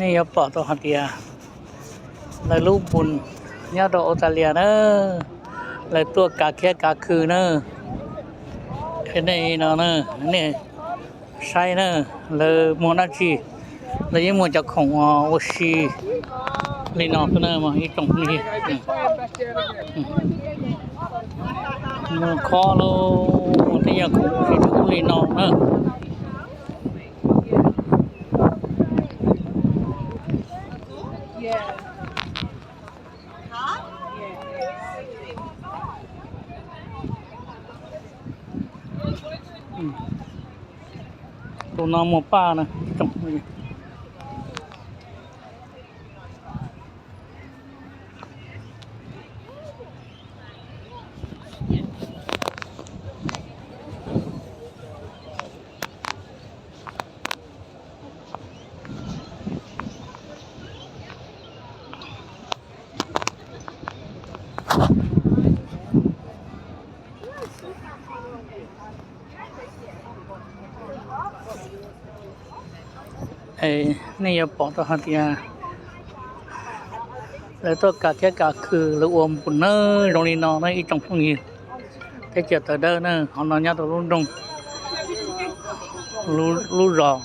Nej yuav pom tau hais tias lawv lub npus nyob rau Australia na, lawv tuaj kav khiab kav khw na. Nej no na, nej saib na, lawv muag dab tsi, lawv yeej muag cov khoom ua si li no xwb na ib tsoom phooj ywg. Muag khob lauj, muag tej yam khoom ua si li no na. Tus no muag paj na. Nej yuav pom tau hais tias lawv tuaj kav khiab kav khw, lawv ua npus nawb zoo li no na ib tsoom phooj ywg. Teb chaws tawv dawb na, qhov no nyob rau lub nroog, lub zos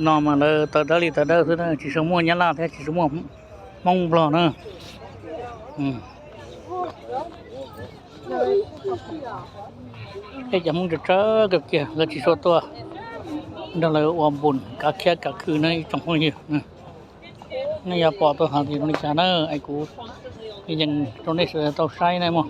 no mas lawv tawv dawb li tawv dawb xwb na, tsis tshua muaj Nyab Laj thiab tsis tshua muaj Hmoob Nplog na. Tej cov Hmoob tsawg tsawg kawg kiag lawv tsis tshua tuaj nrog lawv ua npus kav khiab kav khw na ib tsoom phooj ywg. Nej yuav pom tau hais tias li cas na, es kuv yees rau nej sawv daws tau saib na mog.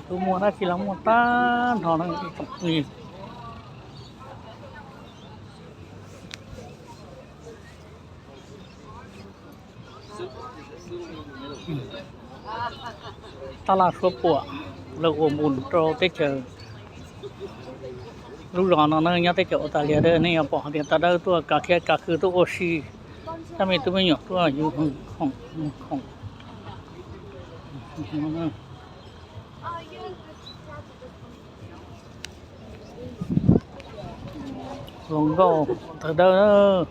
Tus muag dab tsi los muaj tag nrho na ib tsoom phooj ywg. Taj laj suab puam, lawv ua npus rau teb chaws. Lub zos no na nyob teb chaws Australia, nej yuav pom hais tias tawv dawb tuaj kav khiab kav khw tuaj ua si, tab me tub me nyuam tuaj yug khoom. Hluas nkauj tawv dawb.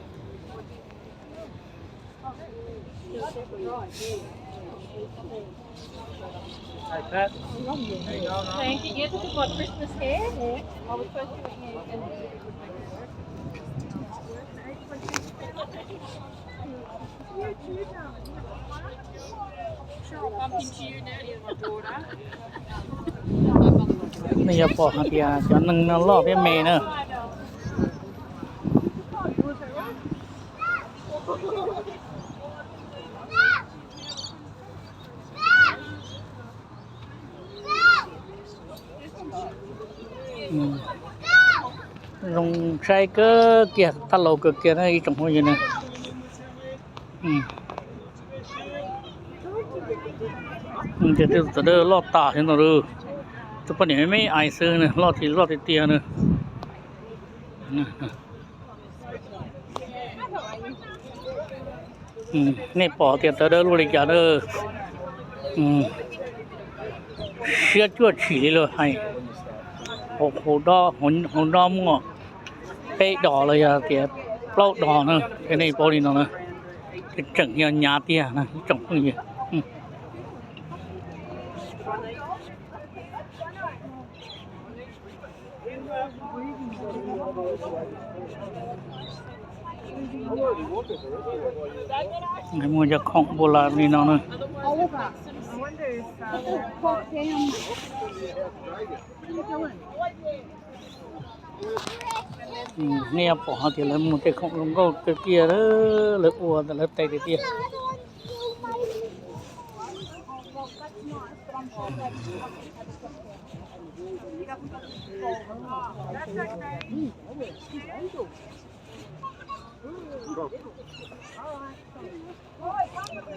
Nej yuav pom hais tias cov neeg no loj thiab me na. Zoo saib kawg kiag, tag laus kawg kiag na ib tsoom phooj ywg na. Ces tus tawv dawb loj tas thiab no, tus poj niam me me ais xwb, loj tsis loj tiag tiag na. Nej pom tias tawv dawb luaj li cas na. Siab cuaj tshim li lawm hais, hauv dob muaj peb dos los yog tias plaub dos na, nej paub li no na, tseem yog nyav tiag na ib tsoom phooj ywg. Muaj cov khoom npua las li no na. Nej yuav pom hais tias lawv muag tej khoom zoo nkauj kawg kiag, lawv ua ntawm lawv tes tiag tiag.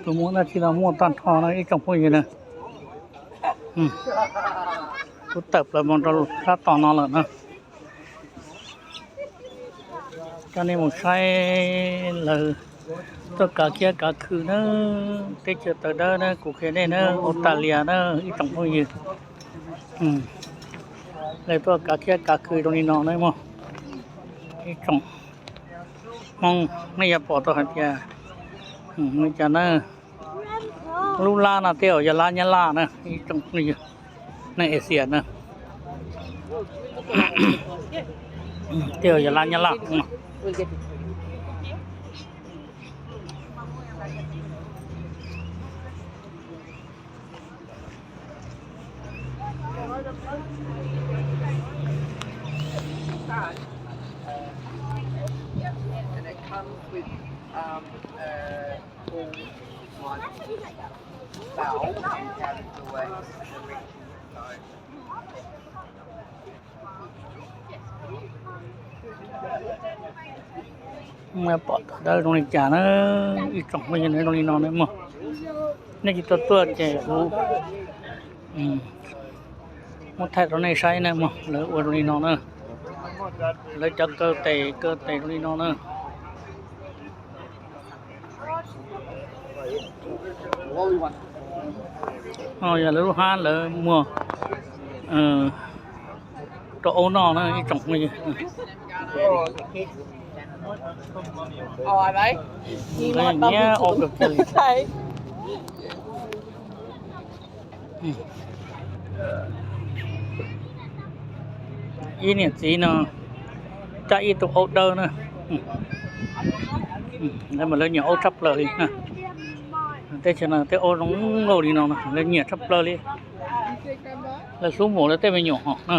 Tus muag dab tsi los muaj tag nrho na ib tsoom phooj ywg na. Kuv tawm plaws mus rau sab tom no lawm na. Coj nej mus saib lawv tuaj kav khiab kav khw na, teb chaws tawv dawb na, kuv qhia nej na, Australia na, ib tsoom phooj ywg. Lawv tuaj kav khiab kav khw rau li no na mog. Ib tsoom Hmoob, nej yuav pom tau hais tias, li cas na, lub lab no tej zaum yog lab Nyab Laj na, ib tsoom phooj ywg, neeg Asia na, tej zaum yog lab Nyab Laj. Pom tawv dawb zoo li cas na, ib tsoom phooj ywg, zoo li no na mog. Nej tsis tau tuaj ces kuv muab thaij rau nej saib na mog, lawv ua zoo li no na. Lawv cov kaw tes, kaw tes zoo li no na. Yog lawv lub hab lawv muag rau aub noj na ib tsoom phooj ywg. Nyiam aub kawg kiag li. Ib niam txiv no coj ib tug aub dawb na. Lawv mas lawv nyiam aub tshaj plaws li. Teb chaws no tej aub zoo nkauj li no lawv nyiam tshaj plaws li. Lawv hlub npaum lawv tej me nyuam hos na.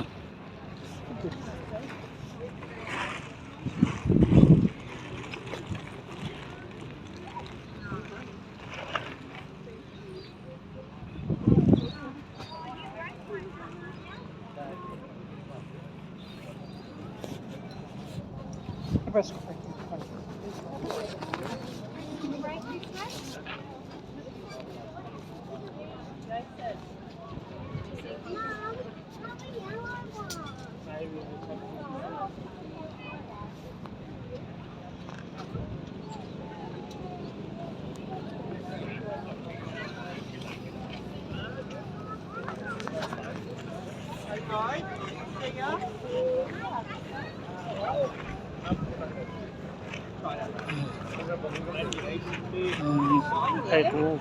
Kuv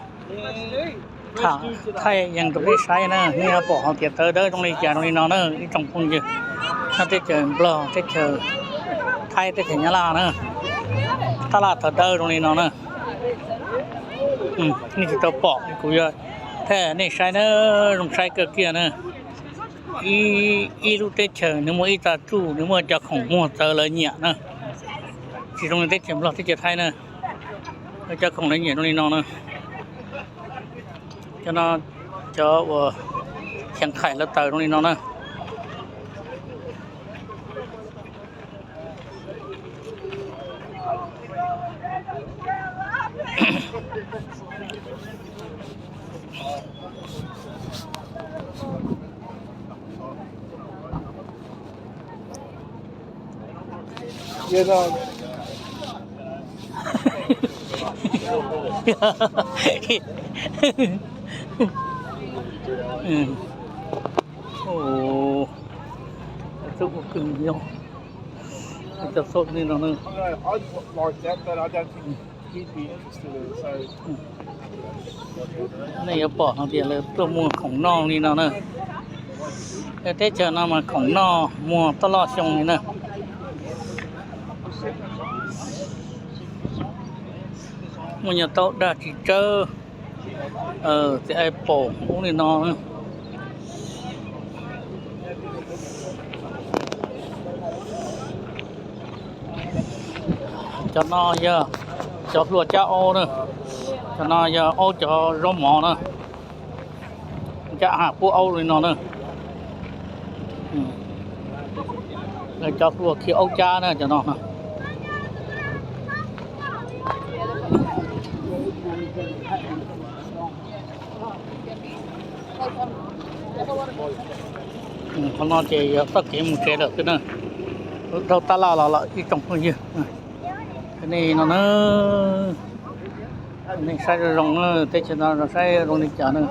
tham thaij yees rau peb saib na, nej yuav pom hais tias tawv dawb zoo li cas zoo li no na ib tsoom phooj ywg. Nyob teb chaws Nplog, teb chaws Thaib, teb chaws Nyab Laj na, tab laj tawv dawb zoo li no na. Nej tsis tau pom, kuv yuav thaij nej saib na, zoo saib kawg kiag na. Ib lub teb chaws nws muaj ib txoj tsuj, nws muaj cov khoom muag txawv lawv nyiam na. Tsis zoo li teb chaws Nplog teb chaws Thaib na, cov khoom lawv nyiam zoo li no na. Cov no cov uas Xeev Khaim lawv taws zoo li no na. Cov xauj li no na. Nej yuav pom hais tias lawv tuaj muag khoom noj li no na. Teb chaws no mas khoom noj muag taj loj xyoo li na. Muaj nyuag taub dag tsis tsawb, txiv apple ub li no. Cov no yog cov hlua cab aub na. Cov no yog aub cov zaub mov na. Ncaj ham pub aub li no na. Cov hlua khi aub cab na cov no. Qhov no ces yog txoj kev mus tsev lawm xwb na. Dhau tab laj los lawm ib tsoom phooj ywg. Nej no na, nej saib zoo zoo na, teb chaws no saib zoo li cas na.